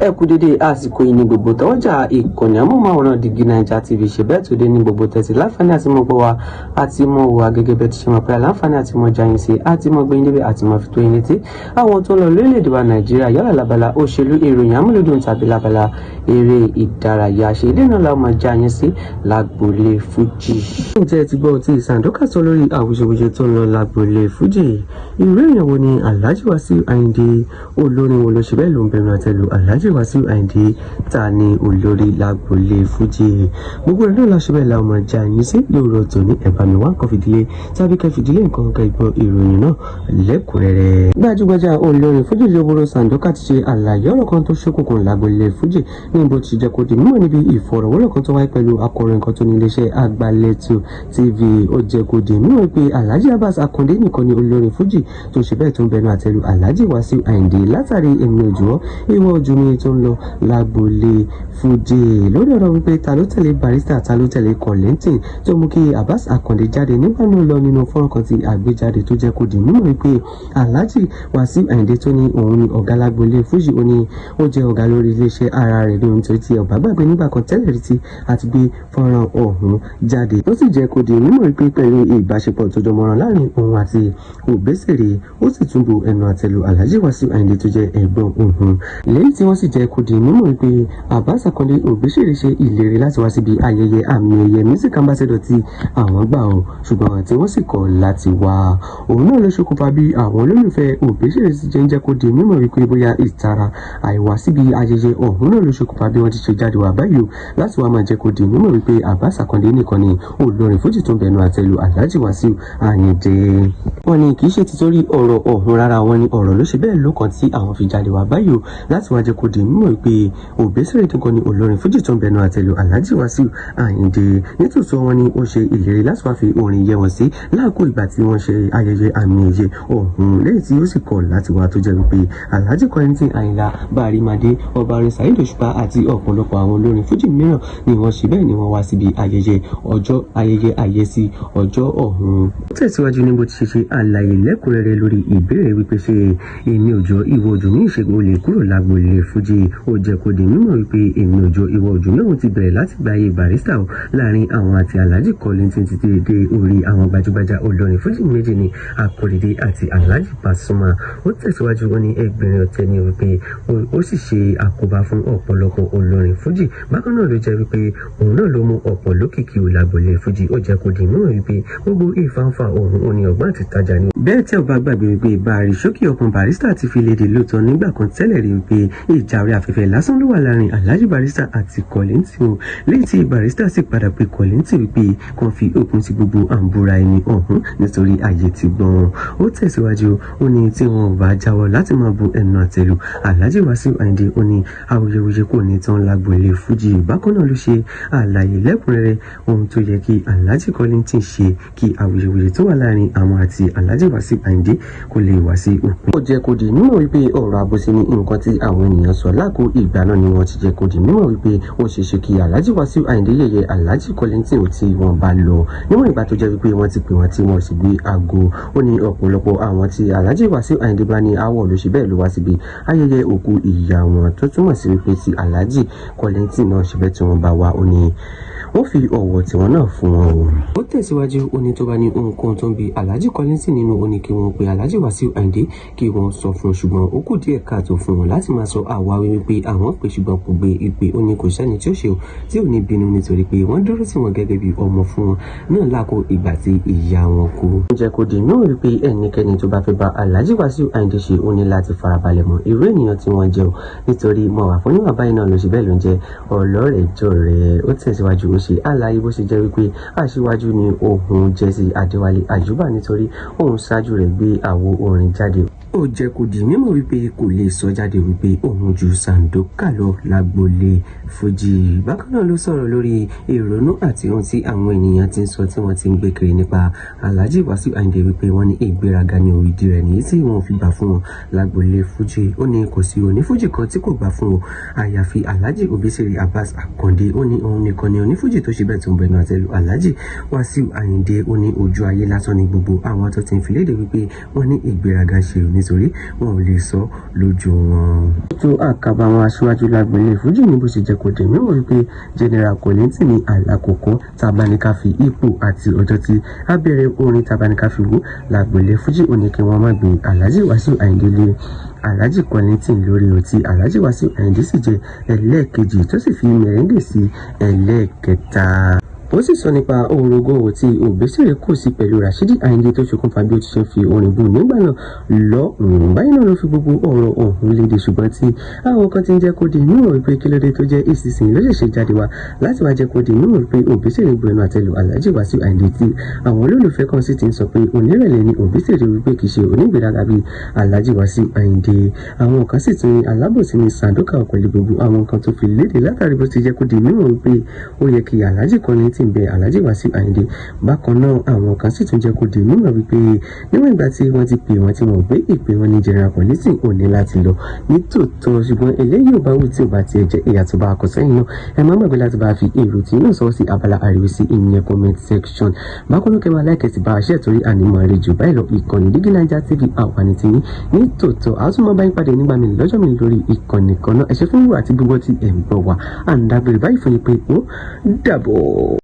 Ẹ kú dédé àsìkò yìí ní gbogbo tọwọ́jà ìkànnì amóhùnmáwòrán Digi Naija TV ṣe bẹ́ẹ̀ tó dé ní gbogbo tẹ̀sí láǹfààní àti mọ̀ gbọ́ wa àti mọ̀ wò wá gẹ́gẹ́ bẹ́ẹ̀ ti ṣe mọ̀ pé àlàǹfààní àti mọ̀ jayín sí àti mọ̀ gbẹ̀yìn débẹ̀ àti mọ̀ fi tó yín létí àwọn tó ń lọ lórílẹ̀‐èdè wa Nàìjíríà, yálà lábala òṣèlú, ìròyìn amúlùdùn tàbí lábala eré ìdárayá. Ṣe ilé náà làwọn máa jayín sí lágboolé fújì. Ǹjẹ́ ẹ ti gbọ́ ohun tí Sàǹdókà sọ lórí àwùjọwùjọ tó ń lọ lágboolé fújì? Irú èèyàn wo ni Alhaji Wasiu Ayinde? Olórin wo ló ṣe bẹ́ẹ̀ ló ń bẹnu àtẹ́lu Alhaji Wasiu Ayinde? Ta ni olórí lágboolé fújì? Gbogbo rẹ̀ náà láṣẹ bẹ́ẹ̀ làwọn máa já yín sí lóòrọ̀ tòní. Ẹ bá mi wá nǹkan fìdílé tàbí kẹ́ fìdílé nǹkan kẹ́ gbọ́ ìròyìn náà lẹ́kùnrẹ́rẹ́. Gbajúgbajà olórin fújì Lówóró Sàǹdókà ti ṣe àlàyé ọ̀rọ̀ kan tó ṣókùnkùn lágboolé fújì ní bó ti jẹ́ kó di mímọ̀ níbi ìfọ̀rọ̀wérọ̀ kan tó wáyé pẹ̀lú akọrin kan tó ní iléeṣẹ́ Àgbàlẹ̀tù TV. Ó jẹ́ kó di mímọ̀ pé Alhaji Abbas Akande nìkan ni olórin fújì tó ṣe bẹ́ẹ̀ tó ń bẹnu àtẹ́lu Alhaji Wasiu Ayinde látàrí èmi òjò ìwọ ojú mi tó ń lọ lágboolé fújì, lórí ọ̀rọ̀ wípé ta ló tẹ̀lé Barrister, ta ló tẹ̀lé Kollington tó mú kí Abbas Akande jáde nígbà náà lọ nínú fọ́nrán kan tí àgbéjáde tó jẹ́ kó di mímọ̀ wípé Alhaji Wasiu Ayinde tó ní òun ni ọ̀gá lágboolé fújì, ó ní ó jẹ́ ọ̀gá lórí iléeṣẹ́ ara rẹ̀ ní ohun tó ti ọ̀bá gbàgbé nígbà kan tẹ́lẹ̀ rí tí a ti gbé fọ́nrán ọ̀hún jáde. Ó sì jẹ́ kó di mímọ̀ wípé pẹ̀lú ìbáṣepọ̀ tó dánmọ́rán láàrin òun àti Òbésèré, ó sì tún bu ẹnu àtẹ́lu Alhaji Wasiu Ayinde tó jẹ́ ẹ̀gbọ́n òun, lẹ́yìn tí wọ́n sì jẹ́ kó di mímọ̀ wípé Abbas Akande Òbésèré ṣe ìlérí láti wá síbi ayẹyẹ àmì ẹ̀yẹ music ambassador tí àwọn gbà ó, ṣùgbọ́n tí wọ́n sì kọ̀ láti wá. Òun náà ló ṣokùnfà bí àwọn olólùfẹ́ Òbésèré sì jẹ́ ń jẹ́ kó di mímọ̀ wípé bóyá ìtara àìwá síbi ayẹyẹ ọ̀hún náà ló ṣokùnfà bí wọ́n ti ṣe jáde wá báyìí o, láti wá máa jẹ́ kó di mímọ̀ wípé Abbas Akande nìkan ni olórin fújì tó ń bẹnu àtẹ́lu Alhaji Wasiu Ayinde. Wọ́n ní kì í ṣe títorí ọ̀rọ̀ ọ̀hún rárá. Wọ́n ní ọ̀rọ̀ ló ṣe bẹ́ẹ̀ ló kàn tí àwọn fi jáde wá báyìí o, láti wá jẹ́ kó di mímọ̀ wípé Òbésèré nìkan ni olórin fújì tó ń bẹnu àtẹ́lu Alhaji Wasiu Ayinde. Nítòsọ wọn ni ó ṣe ìlérí láti wá fi orin yẹ wọn sí láàkó ìgbà tí wọ́n ṣe ayẹyẹ àmì ẹ̀yẹ ọ̀hún, lẹ́yìn tí ó sì kọ̀ láti wá, tó jẹ́ wípé Alhaji Kollington Ayinla, Bàrímàdé, Ọba orin Saheed Òṣùpá àti ọ̀pọ̀lọpọ̀ àwọn olórin fújì mìíràn ni wọ́n ṣe bẹ́ẹ̀ ni wọ́n wá síbi ayẹyẹ ọjọ́ ayẹyẹ àyẹ́sí ọjọ́ ọ̀hún. Ó tẹ̀síwájú ní bó ti ṣe ṣe àlàyé lẹ́kùnrẹ́rẹ́ lórí ìbéèrè wípé ṣé èmi òjò ìwọ ojú mi ìṣègùn olè kúrò lágboolé fújì. Ó jẹ́ kó di mímọ̀ wípé èmi òjò ìwọ ojú mi òun ti bẹ̀rẹ̀ láti gba ayé Barrister o láàrin àwọn àti Alhaji Kollington títí dé orí àwọn gbajúgbajà olórin fújì méjì ní Akóredé àti Alhaji Pasuma. Ó tẹ̀síwájú, ó ní ẹgbẹ̀rin ọ̀tẹ̀ ní wípé ó sì ṣe àkóbá fún ọ̀pọ̀lọpọ̀ olórin fújì. Bákan náà ló jẹ́ wípé òun náà ló mú ọ̀pọ̀ lókìkí ò lágboolé fújì. Ó jẹ́ kó di mímọ̀ wípé gbogbo ìfàǹfà òun, ó ní ọgbọ́n àti tajà ni. Bẹ́ẹ̀ tí ò bá gbàgbé wípé Bàrí Ṣókì ọkàn Barrister ti fi léde lóòótọ́ nígbà kan tẹ́lẹ̀ rí wípé ìjà orí afẹ́fẹ́ lásán ló wà láàrin Alhaji Barrister àti Kollington o, lẹ́yìn tí Barrister sì padà pé Kollington wípé kàn fi òpin sí gbogbo àǹbúra ẹni ọ̀hún nítorí ayé ti gbọ́n. Ó tẹ̀síwájú, ó ní tí wọn ò bá jáwọ́ láti máa bu ẹnu àtẹ́lu Alhaji Wasiu Ayinde, ó ní awuyewuye kò ní tán lágboolé fújì. Bákan náà ló ṣe àlàyé lẹ́kùnrẹ́rẹ́ ohun tó yẹ kí Alhaji Kollington ṣe kí awuyewuye tó wà láàrin àwọn àti Alhaji Wasiu Ayinde kó lè wá sí òpin. Ó jẹ́ kó di mímọ̀ wípé ọ̀rọ̀ àbòsí ni nǹkan tí àwọn ènìyàn sọ lákò ìgbà náà ni wọ́n ti jẹ́ kó di mímọ̀ wípé ó ṣeé ṣe kí Alhaji Wasiu Ayinde yẹ̀yẹ́ Alhaji Kollington ò tí wọ́n bá lọ, níwọ̀n ìgbà tó jẹ́ wípé wọ́n ti pè wọ́n tí wọ́n sì gbé aago. Ó ní ọ̀pọ̀lọpọ̀ àwọn tí Alhaji Wasiu Ayinde bá ní aáwọ̀ ló ṣe bẹ́ẹ̀ ló wá síbi ayẹyẹ òkú ìyá wọn, tó túmọ̀ sí wípé tí Alhaji Kollington náà ṣe bẹ́ẹ̀ tí wọ́n bá wá, ó ní wọ́n fi ọ̀wọ̀ tiwọn náà fún wọn o. Ó tẹ̀síwájú, ó ní tó bá ní ohunkóhun tó ń bi Alhaji Kollington nínú, ó ní kí wọ́n pe Alhaji Wasiu Ayinde kí wọ́n sọ fún un, ṣùgbọ́n ó kù díẹ̀ káàtó fún wọn láti máa sọ àwáwí wípé àwọn pè ṣùgbọ́n kò gbé ìpè. Ó ní kò sẹ́ni tí ó ṣe o tí ò ní bínú, nítorí pé wọ́n dúró sí wọn gẹ́gẹ́ bí ọmọ fún wọn náà lákò ìgbà tí ìyá wọn kú. Ó jẹ́ kó di mímọ̀ wípé ẹnikẹ́ni tó bá fẹ́ bá Alhaji Wasiu Ayinde ṣe, ó ní láti farabalẹ̀ mọ̀ irú ènìyàn tí wọ́n jẹ́ o, nítorí mọ̀ wà fún níwà báyìí náà ló ṣe bẹ́ẹ̀ ló ń jẹ́ ọlọ́rẹ̀ẹ́jọ́ rẹ̀. Ó tẹ̀síwájú, ó ṣe àlàyé bó ṣe jẹ́ wípé aṣíwájú ni òun jẹ́ sí Adéwálé Àyùbá, nítorí òun ṣáájú rẹ̀ gbé àwo orin jáde. Ó jẹ́ kó di mímọ̀ wípé kò lè sọ jáde wípé òun ju Sàǹdókà lọ lágboolé fújì. Bákan náà ló sọ̀rọ̀ lórí ìrònú àti ohun tí àwọn ènìyàn ti ń sọ tí wọ́n ti ń gbé kiri nípa Alhaji Wasiu Ayinde, wípé wọ́n ní ìgbéraga ní ìdí rẹ̀ nìyí tí wọ́n fi gbà fún wọn lágboolé fújì. Ó ní kò sí onífújì kan tí kò gbà fún wọn àyàfi Alhaji Obesere Abbas Akande. Ó ní òun nìkan ni onífújì tó ṣe bẹ́ẹ̀ tó ń bẹnu àtẹ́lu Alhaji Wasiu Ayinde. Ó ní ojú ayé lásán ni gbogbo àwọn tó ti ń fi léde wípé wọ́n ní ìgbéraga ṣe ò nítorí Nítorí wọn ò lè sọ lójú wọn. Ètò àkàbà àwọn aṣíwájú lágbolé fújì ní bó ṣe jẹ́ kó dé mímọ̀ wípé General Kollington ní àlàkòkò tabaníkà fi ipò àti ọjọ́ tí a bẹ̀rẹ̀ orin tabaníkà fi wò lágbolé fújì, ó ní kí wọ́n má gbé Alhaji Wasiu Ayinde lé Alhaji Kollington lórí ọtí. Alhaji Wasiu Ayinde sì jẹ́ ẹlẹ́ẹ̀kejì, tó sì fi mẹ̀rẹ́ngì sí ẹlẹ́ẹ̀kẹta. Ó sì sọ nípa orogún òwò tí Obesere kò sí pẹ̀lú Rashidi Ayinde, tó ṣokùnfà bí ó ti ṣe fi orin bù nígbà náà lọ́hùn-ún. Báyìí náà ló fi gbogbo ọ̀rọ̀ ọ̀hún léde, ṣùgbọ́n tí àwọn kan ti ń jẹ́ kó di mímọ̀ wípé kí ló dé tó jẹ́ ìsinsìnyí ló ṣẹ̀ṣẹ̀ jáde wá láti wá jẹ́ kó di mímọ̀ wípé Obesere bu ẹnu àtẹ́lù Alhaji Wasiu Ayinde, tí àwọn olólùfẹ́ kan sì ti ń sọ pé onírẹ̀lẹ̀ ni Obesere, wípé kì í ṣe onígbéraga bíi Alhaji Wasiu Ayinde. Àwọn kan sì tún ní alábòsí ní Sandoka pẹ̀lú gbogbo àwọn kan tó fi léde, látàrí bó ti jẹ́ kó di mímọ̀ wípé ó yẹ kí Alhaji Kollington bẹ Alhaji Wasiu Ayinde. Bákan náà, àwọn kan sì tún jẹ́ kó di mímọ̀ wípé níwọ̀n ìgbà tí wọ́n ti pè wọ́n tí wọ́n gbé ìpè wọn ní General Kollington ò ní láti lọ ní tòótọ́. Ṣùgbọ́n eléyìí ò bá wù tí ò bá tiẹ̀ jẹ́ ìyàtọ̀ bá kọ sẹ́yìn náà, ẹ má gbàgbé láti bá fi èrò tí náà sọ sí abala àríwísí, ìyẹn comment section. Bákan náà, kẹwàá láìkẹ́ ti bá a ṣe torí ànímọ̀ rẹ̀ jù báyìí lọ. Ìkànnì Dígí Naija TV, àwa ní tiyín ní tòótọ́. A tún máa bá yín pàdé nígbà mi lọ́jọ́ mi lórí ìkànnì kan náà. Ẹ ṣé fún wíwà àti gbígbọ́ tí ẹ̀ ń gbọ́ wa. À ń dágbére báyìí fún yín pé ó dàbọ̀.